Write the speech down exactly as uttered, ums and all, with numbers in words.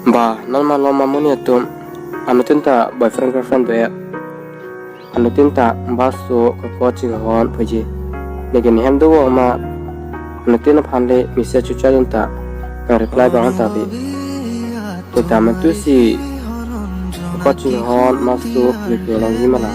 Ba, non malom ma amonit atum, anuttin ta boyfriend girlfriend do-et. Anuttin ta baso kokot chinghon puji. Neke ne hem do ma, anuttin aphan le message chuchadun ta, nang reply abang ta ave. Neta mantu si kokot chinghon baso video longji ma la.